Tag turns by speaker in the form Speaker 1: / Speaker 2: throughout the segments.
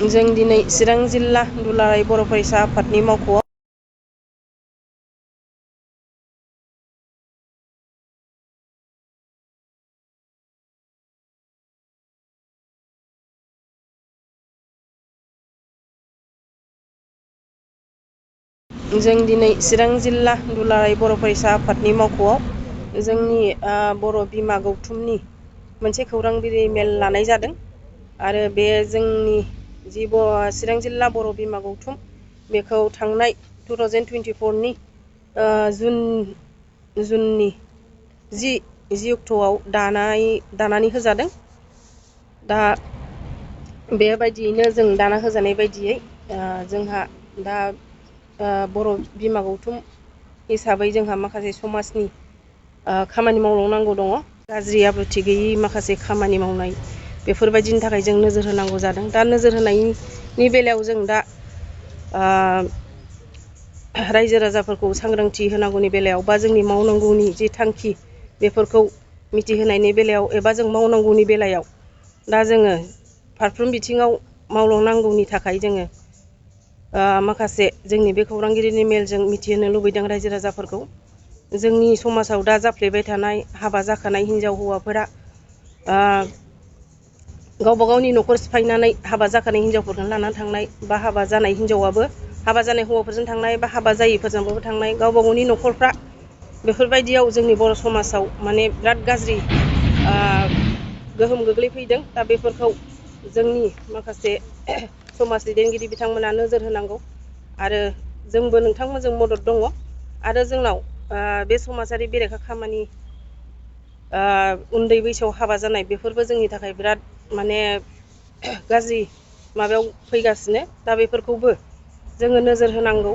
Speaker 1: जों दिनै चिरां जिल्ला दुलाराय बर' फरायसा आफादनि मावख'आव जों दिनै चिरां जिल्ला दुलाराय बर' फरायसा आफादनि मावख'आव जोंनि बर' बिमा गौथुमनि मोनसे खौरां बिलाइ मेल लानाय जादों आरो बे जोंनि जि चिरां जिल्ला बर' बिमा गौथुम बेखौ थांनाय 2024 नि जुननि 10 अक्ट'आव दानानै होजादों। दा बेबायदियैनो जों दाना होजानाय बायदियै जोंहा दा बर' बिमा गौथुम हिसाबै जोंहा माखासे समाजनि खामानि मावलांनांगौ दङ। गाज्रि आब्रुथि गैयि माखासे खामानि मावनाय बेफोरबायदिनि थाखाय जों नोजोर होनांगौ जादों। दा नोजोर होनायनि बेलायाव जों दा रायजो राजाफोरखौ सांग्रांथि होनांगौनि बेलायाव बा जोंनि मावनांगौनि जि थांखि बेफोरखौ मिथिहोनायनि बेलायाव एबा जों मावनांगौनि बेलायाव दा जोङो फारफ्रोम बिथिङाव मावलांनांगौनि थाखाय जोङो माखासे जोंनि बे खौरांगिरिनि मेलजों मिथिहोनो लुबैदों रायजो राजाफोरखौ। जोंनि समाजाव दा जाफ्लेबाय थानाय हाबा जाखानाय हिनजाव हौवाफोरा गावबा गावनि न'खर सिफायनानै हाबा जाखानाय हिनजावफोरखौ लानानै थांनाय बा हाबा जानाय हिनजावाबो हाबा जानाय हौवाफोरजों थांनाय बा हाबा जायैफोरजोंबो थांनाय गावबा गावनि न'खरफ्रा बेफोरबायदियाव जोंनि बर' समाजाव माने बिराद गाज्रि गोहोम गोग्लैफैदों। दा बेफोरखौ जोंनि माखासे समाज दैदेनगिरि बिथांमोना नोजोर होनांगौ आरो जोंबो नोंथांमोनजों मदद दङ। आरो जोंनाव बे समाजारि बेरेखा खामानि उन्दै बैसोआव हाबा जानाय बेफोरबो जोंनि थाखाय बिराद माने गाज्रि माबायाव फैगासिनो। दा बेफोरखौबो जोङो नोजोर होनांगौ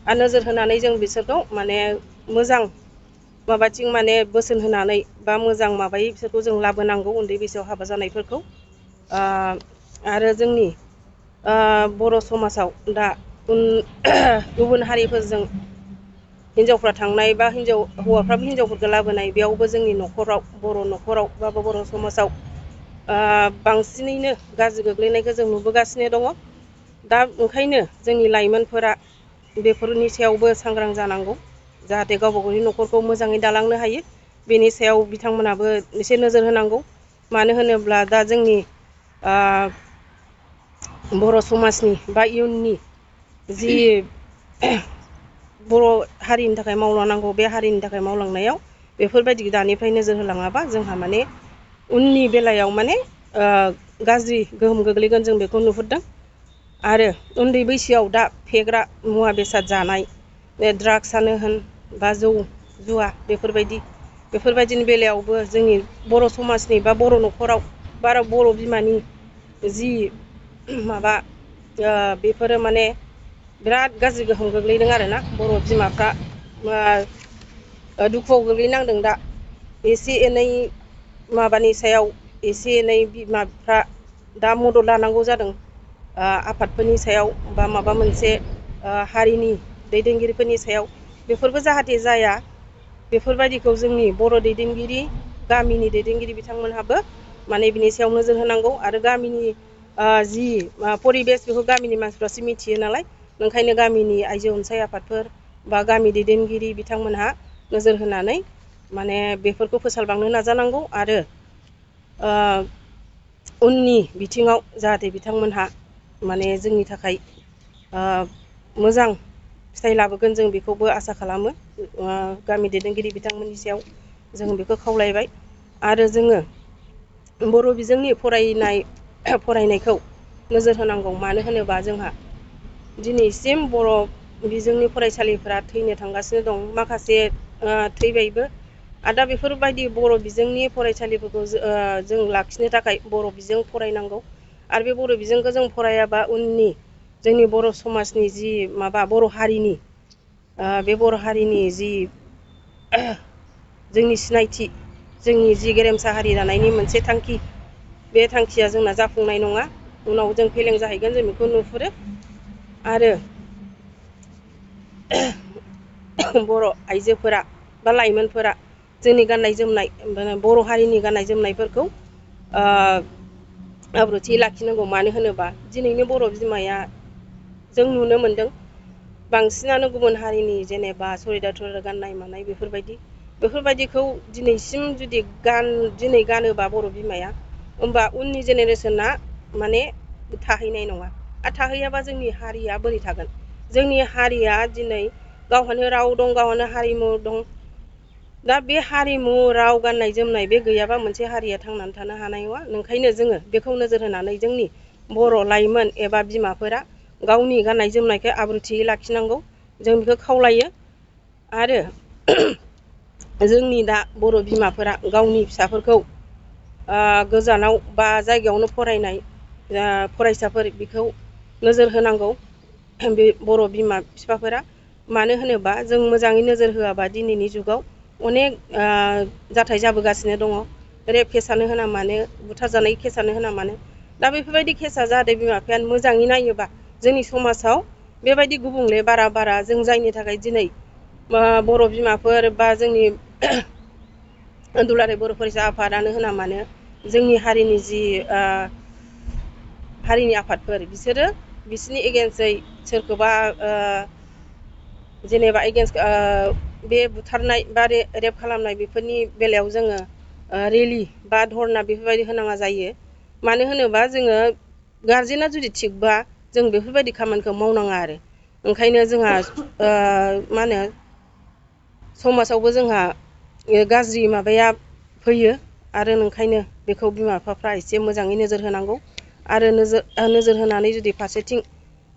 Speaker 1: आरो नोजोर होनानै जों बिसोरखौ माने मोजां माबाथिं माने बोसोन होनानै बा मोजां माबायै बिसोरखौ जों लाबोनांगौ उन्दै बैसोआव हाबा जानायफोरखौ। आरो जोंनि बर' समाजाव दा गुबुन हारिफोरजों हिनजावफ्रा थांनाय बा हौवाफ्राबो हिनजावफोरखौ लाबोनाय बेयावबो जोंनि न'खराव बर' न'खराव बा बर' समाजाव बांसिनैनो गाज्रि गोग्लैनायखौ जों नुबोगासिनो दङ। दा ओंखायनो जोंनि लाइमोनफोरा बेफोरनि सायावबो सांग्रां जानांगौ जाहाथे गावबा गावनि न'खरखौ मोजाङै दालांनो हायो। बेनि सायाव बिथांमोनाबो एसे नोजोर होनांगौ। मानो होनोब्ला दा जोंनि बर' समाजनि बा इयुननि जि बर' हारिनि थाखाय मावलांनांगौ बे हारिनि थाखाय मावलांनायाव बेफोरबायदि दानिफ्राय नोजोर होलाङाबा जोंहा माने उननि बेलायाव माने गाज्रि गोहोम गोग्लैगोन जों बेखौ नुहुरदों। आरो उन्दै बैसोआव दा फेग्रा मुवा बेसाद जानाय ड्राग्सआनो होन बा जौ जुवा बेफोरबायदिनि बेलायावबो जोंनि बर' समाजनि बा बर' न'खराव बा बर' बिमानि जि माबा बेफोरो माने बिराद गाज्रि गोहोम गोग्लैदों आरोना। बर' बिमाफ्रा दुखुआव गोग्लैनांदों। दा एसे एनै माबानि सायाव एसे एनै बिमाफ्रा दा मदद लानांगौ जादों आफादफोरनि सायाव बा माबा मोनसे हारिनि दैदेनगिरिफोरनि सायाव। बेफोरबो जाहाथे जाया बेफोरबायदिखौ जोंनि बर' दैदेनगिरि गामिनि दैदेनगिरि बिथांमोनहाबो माने बिनि सायाव नोजोर होनांगौ। आरो गामिनि जि परिबेस बेखौ गामिनि मानसिफ्रासो मिथियो नालाय, ओंखायनो गामिनि आइजो अनसाय आफादफोर बा गामि दैदेनगिरि बिथांमोनहा नोजोर होनानै माने बेफोरखौ फोसाबलांनो नाजानांगौ। आरो उननि बिथिङाव जाहाथे बिथांमोनहा माने जोंनि थाखाय मोजां फिथाइ लाबोगोन जों बेखौबो आसा खालामो। गामि दैदेनगिरि बिथांमोननि सायाव जों बेखौ खावलायबाय। आरो जोङो बर' बिजोंनि फरायनायखौ नोजोर होनांगौ। मानो होनोबा जोंहा दिनैसिम बर' बिजोंनि फरायसालिफोरा थैनो थांगासिनो दं, माखासे थैबायबो। आरो दा बेफोरबायदि बर' बिजोंनि फरायसालिफोरखौ जों लाखिनो थाखाय बर' बिजों फरायनांगौ। आरो बे बर' बिजोंखौ जों फरायाबा उननि जोंनि बर' समाजनि जि माबा बर' हारिनि बे बर' हारिनि जि जोंनि सिनायथि, जोंनि जि गेरेमसा हारि दानायनि मोनसे थांखि, बे थांखिया जोंना जाफुंनाय नङा। उनाव जों फेलें जाहैगोन जों बेखौ नुहुरो। आरो बर' आइजोफोरा बा लाइमोनफोरा जोंनि गाननाय जोमनाय बर' हारिनि गाननाय जोमनायफोरखौ आब्रुथि लाखिनांगौ। मानो होनोबा दिनैनि बर' बिमाया जों नुनो मोनदों बांसिनानो गुबुन हारिनि जेनेबा सरिदार गाननाय मानाय बेफोरबायदिखौ दिनैसिम जुदि दिनै गानोबा बर' बिमाया, होमबा उननि जेनेरेसना माने थाहैनाय नङा। आरो थाहैयाबा जोंनि हारिया बोरै थागोन? जोंनि हारिया दिनै गावहानो राव दं, गावहानो हारिमु दं। दा बे हारिमु, राव, गाननाय जोमनाय बे गैयाबा मोनसे हारिया थांनानै थानो हानाय नङा। ओंखायनो जोङो बेखौ नोजोर होनानै जोंनि बर' लाइमोन एबा बिमाफोरा गावनि गाननाय जोमनायखौ आब्रुथियै लाखिनांगौ, जों बेखौ खावलायो। आरो जोंनि दा बर' बिमाफोरा गावनि फिसाफोरखौ गोजानाव बा जायगायावनो फरायनाय फरायसाफोर बेखौ नोजोर होनांगौ बे बर' बिमा बिफाफोरा। मानो होनोबा जों मोजाङै नोजोर होआबा दिनैनि जुगाव अनेक जाथाय जाबोगासिनो दङ। रेप केसानो होना मानो, बुथारजानाय केसानो होना मानो। दा बेफोरबायदि केसा जाहाथे बिमा बिफाया मोजाङै नायोबा जोंनि समाजाव बेबायदि गुबुंले बारा जों जायनि थाखाय दिनै बर' बिमाफोर बा जोंनि दुलाराय बर' फरायसा आफादानो होना मानो, जोंनि हारिनि जि हारिनि आफादफोर बिसोरनि एगेन्स्टै सोरखौबा जेनेबा एगेन्स्ट बे बुथारनाय बा रेप खालामनाय बेफोरनि बेलायाव जोङो रेलि बा धरना बेफोरबायदि होनाङा जायो। मानो होनोबा जोङो गारजेना जुदि थिगबा जों बेफोरबायदि खामानिखौ मावनाङा आरो। ओंखायनो जोंहा मा होनो समाजावबो जोंहा गाज्रि माबाया फैयो। आरो ओंखायनो बेखौ बिमा बिफाफ्रा एसे मोजाङै नोजोर होनांगौ। आरो नोजोर होनानै जुदि फारसेथिं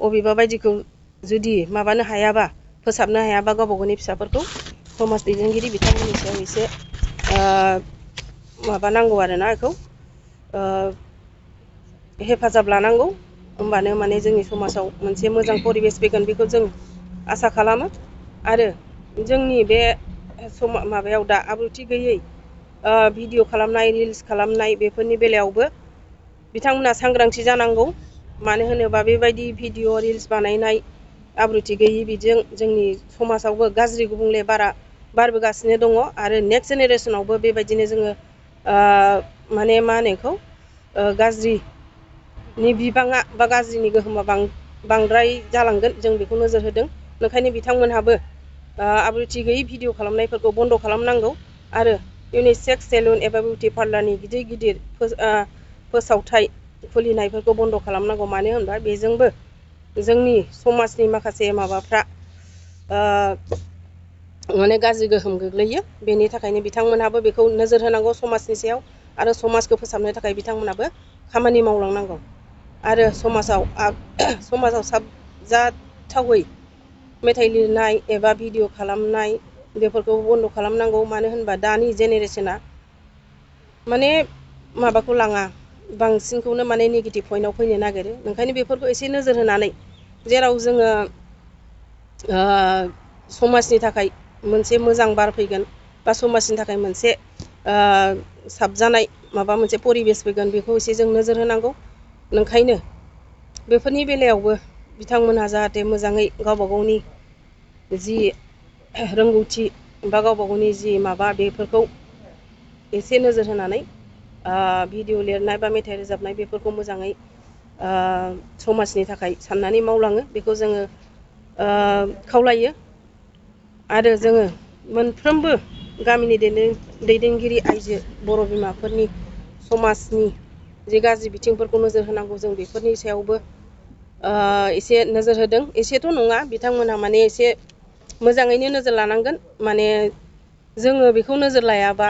Speaker 1: अबेबा बायदिखौ जुदि माबानो हायाबा, फोसाबनो हायाबा गावबा गावनि फिसाफोरखौ समाज दैदेनगिरि बिथांमोननि सायाव एसे माबानांगौ आरोना, बेखौ हेफाजाब लानांगौ। होमबानो माने जोंनि समाजाव मोनसे मोजां परिबेस फैगोन, बेखौ जों आसा खालामो। आरो जोंनि बे माबायाव दा आब्रुथि गैयै भिडिअ खालामनाय, रिल्स खालामनाय बेफोरनि बेलायावबो बिथांमोना सांग्रांथि जानांगौ। मानो होनोबा बेबायदि भिडिअ रिल्स बानायनाय आब्रुथि गैयि बिजों जोंनि समाजावबो गाज्रि गुबुंले बारबोगासिनो दङ। आरो नेक्स्ट जेनेरेसनावबो बेबायदिनो जोङो माने मा होनो बेखौ गाज्रिनि बिबाङा बा गाज्रिनि गोहोमा बांद्राय जालांगोन, जों बेखौ नोजोर होदों। ओंखायनो बिथांमोनहाबो आब्रुथि गैयै भिडिअ खालामनायफोरखौ बन्द' खालामनांगौ। आरो इउनिसेक्स सेलुन एबा बिउटि पार्लारनि गिदिर फोसावथाय खुलिनायफोरखौ बन्द' खालामनांगौ। मानो होनबा बेजोंबो जोंनि समाजनि माखासे माबाफ्रा माने गाज्रि गोहोम गोग्लैयो। बेनि थाखायनो बिथांमोनहाबो बेखौ नोजोर होनांगौ समाजनि सायाव। आरो समाजखौ फोसाबनो थाखाय बिथांमोनाबो खामानि मावलांनांगौ। आरो समाजाव साबजाथावै मेथाइ लिरनाय एबा भिडिअ खालामनाय बेफोरखौ बन्द' खालामनांगौ। मानो होनबा दानि जेनेरेसना माने माबाखौ लाङा, बांसिनखौनो माने नेगेटिभ पइन्टआव फैनो नागिरो। ओंखायनो बेफोरखौ एसे नोजोर होनानै जेराव जोङो समाजनि थाखाय मोनसे मोजां बार फैगोन बा समाजनि थाखाय मोनसे साबजानाय माबा मोनसे परिबेस फैगोन, बेखौ एसे जों नोजोर होनांगौ। ओंखायनो बेफोरनि बेलायावबो बिथांमोनहा जाहाथे मोजाङै गावबा गावनि जि रोंगौथि बा गावबा गावनि जि माबा बेफोरखौ एसे नोजोर होनानै भिडिअ लिरनाय बा मेथाइ रोजाबनाय बेफोरखौ मोजाङै समाजनि थाखाय साननानै मावलाङो, बेखौ जोङो खावलायो। आरो जोङो मोनफ्रोमबो गामिनि दैदेनगिरि आइजो बर' बिमाफोरनि समाजनि जे गाज्रि बिथिंफोरखौ नोजोर होनांगौ, जों बेफोरनि सायावबो एसे नोजोर होदों। एसेथ' नङा, बिथांमोनहा माने एसे मोजाङैनो नोजोर लानांगोन। माने जोङो बेखौ नोजोर लायाबा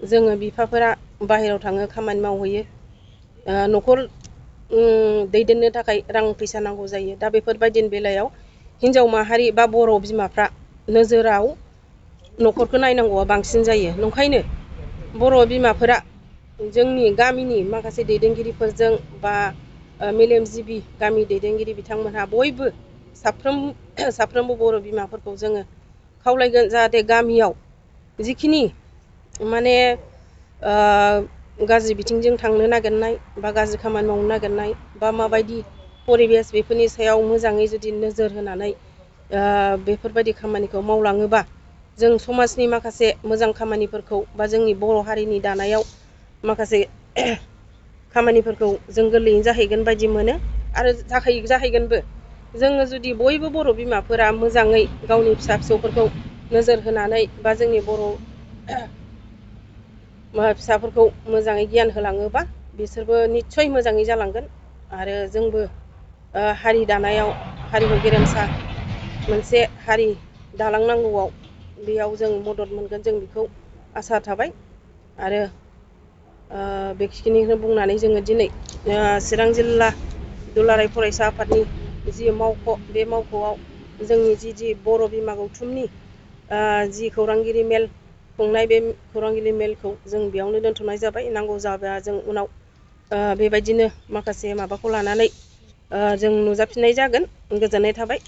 Speaker 1: जोङो बिफाफोरा बाहेरायाव थाङो, खामानि मावहैयो, न'खर दैदेननो थाखाय रां फैसा नांगौ जायो। दा बेफोरबायदिनि बेलायाव हिनजाव माहारि बा बर' बिमाफ्रा नोजोराव न'खरखौ नायनांगौआ बांसिन जायो। ओंखायनो बर' बिमाफोरा जोंनि गामिनि माखासे दैदेनगिरिफोरजों बा मेलेमजिबि गामि दैदेनगिरि बिथांमोनहा बयबो साफ्रोमबो बर' बिमाफोरखौ जोङो खावलायगोन, जाहाथे गामियाव जिखिनि माने गाज्रि बिथिंजों थांनो नागिरनाय बा गाज्रि खामानि मावनो नागिरनाय बा माबायदि परिबेस बेफोरनि सायाव मोजाङै जुदि नोजोर होनानै बेफोरबायदि खामानिखौ मावलाङोबा जों समाजनि माखासे मोजां खामानिफोरखौ बा जोंनि बर' हारिनि दानायाव माखासे खामानिफोरखौ जों गोरलैयैनो जाहैगोन बायदि मोनो आरो जाहैगोनबो। जोङो जुदि बयबो बर' बिमाफोरा मोजाङै गावनि फिसा फिसौफोरखौ नोजोर होनानै बा जोंनि बर' फिसाफोरखौ मोजाङै गियान होलाङोबा बिसोरबो निस्सय मोजाङै जालांगोन आरो जोंबो हारि दानायाव हारिमु गेरेमसा मोनसे हारि दालांनांगौआव बेयाव जों मदद मोनगोन, जों बेखौ आसा थाबाय। आरो बेखिनिखौनो बुंनानै जोङो दिनै चिरां जिल्ला दुलाराय फरायसा आफादनि जि मावख' बे मावख'आव जोंनि जि बर' बिमा गौथुमनि जि खौरांगिरि मेल खुंनाय, बे खौरांगिरि मेलखौ जों बेयावनो दोनथ'नाय जाबाय। नांगौ जाबा जों उनाव बेबायदिनो माखासे माबाखौ लानानै जों नुजाफिननाय जागोन। गोजोननाय थाबाय।